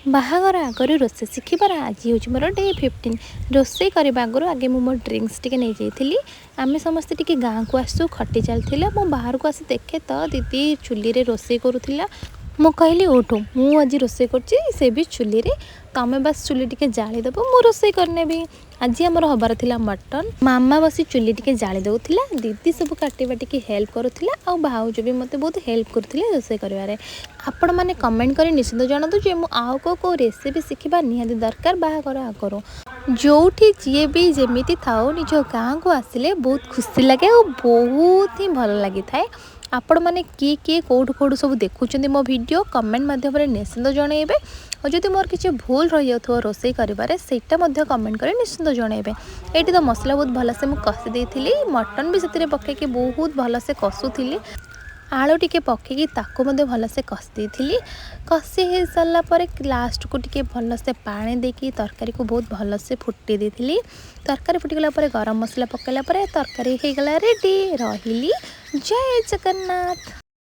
ବାହାଘର ଆଗରୁ ରୋଷେଇ ଶିଖିବାର ଆଜି ହେଉଛି ମୋର ଡେ 15। ରୋଷେଇ କରିବା ଆଗରୁ ଆଗେ ମୁଁ ମୋ ଡ୍ରିଙ୍କସ୍ ଟିକେ ନେଇଯାଇଥିଲି। ଆମେ ସମସ୍ତେ ଟିକେ ଗାଁକୁ ଆସୁ, ଖଟି ଚାଲିଥିଲା। ମୁଁ ବାହାରକୁ ଆସି ଦେଖେ ତ ଦିଦି ଚୁଲିରେ ରୋଷେଇ କରୁଥିଲା। ମୁଁ କହିଲି, "ଉଠୁ, ମୁଁ ଆଜି ରୋଷେଇ କରୁଛି, ସେ ବି ଚୁଲିରେ। ତମେ ବାସ୍ ଚୁଲି ଟିକେ ଜାଳିଦେବ, ମୁଁ ରୋଷେଇ କରିନେବି।" ଆଜି ଆମର ହେବାର ଥିଲା ମଟନ୍। ମାମା ବସି ଚୁଲି ଟିକେ ଜାଳି ଦେଉଥିଲା, ଦିଦି ସବୁ କାଟିବା ଟିକେ ହେଲ୍ପ କରୁଥିଲା ଆଉ ଭାଉଜ ବି ମୋତେ ବହୁତ ହେଲ୍ପ କରୁଥିଲେ ରୋଷେଇ କରିବାରେ। ଆପଣମାନେ କମେଣ୍ଟ କରି ନିଶ୍ଚିତ ଜଣାନ୍ତୁ ଯେ ମୁଁ ଆଉ କେଉଁ କେଉଁ ରେସିପି ଶିଖିବା ନିହାତି ଦରକାର ବାହାଘର ଆଗରୁ। ଯେଉଁଠି ଯିଏ ବି ଯେମିତି ଥାଉ, ନିଜ ଗାଁକୁ ଆସିଲେ ବହୁତ ଖୁସି ଲାଗେ ଆଉ ବହୁତ ହିଁ ଭଲ ଲାଗିଥାଏ। ଆପଣମାନେ କିଏ କିଏ କେଉଁଠୁ କେଉଁଠୁ ସବୁ ଦେଖୁଛନ୍ତି ମୋ ଭିଡ଼ିଓ, କମେଣ୍ଟ ମାଧ୍ୟମରେ ନିଶ୍ଚିନ୍ତ ଜଣାଇବେ। ଆଉ ଯଦି ମୋର କିଛି ଭୁଲ ରହିଯାଉଥିବ ରୋଷେଇ କରିବାରେ, ସେଇଟା ମଧ୍ୟ କମେଣ୍ଟ କରି ନିଶ୍ଚିନ୍ତ ଜଣାଇବେ। ଏଇଠି ତ ମସଲା ବହୁତ ଭଲସେ ମୁଁ କଷି ଦେଇଥିଲି। ମଟନ୍ ବି ସେଥିରେ ପକାଇକି ବହୁତ ଭଲସେ କଷୁଥିଲି। ଆଳୁ ଟିକେ ପକାଇକି ତାକୁ ମଧ୍ୟ ଭଲସେ କଷି ଦେଇଥିଲି। କଷି ହେଇସାରିଲା ପରେ ଲାଷ୍ଟକୁ ଟିକେ ଭଲସେ ପାଣି ଦେଇକି ତରକାରୀକୁ ବହୁତ ଭଲସେ ଫୁଟେଇ ଦେଇଥିଲି। ତରକାରୀ ଫୁଟିଗଲା ପରେ ଗରମ ମସଲା ପକାଇଲା ପରେ ତରକାରୀ ହେଇଗଲା ରେଡ଼ି। ରହିଲି, ଜୟ ଜଗନ୍ନାଥ।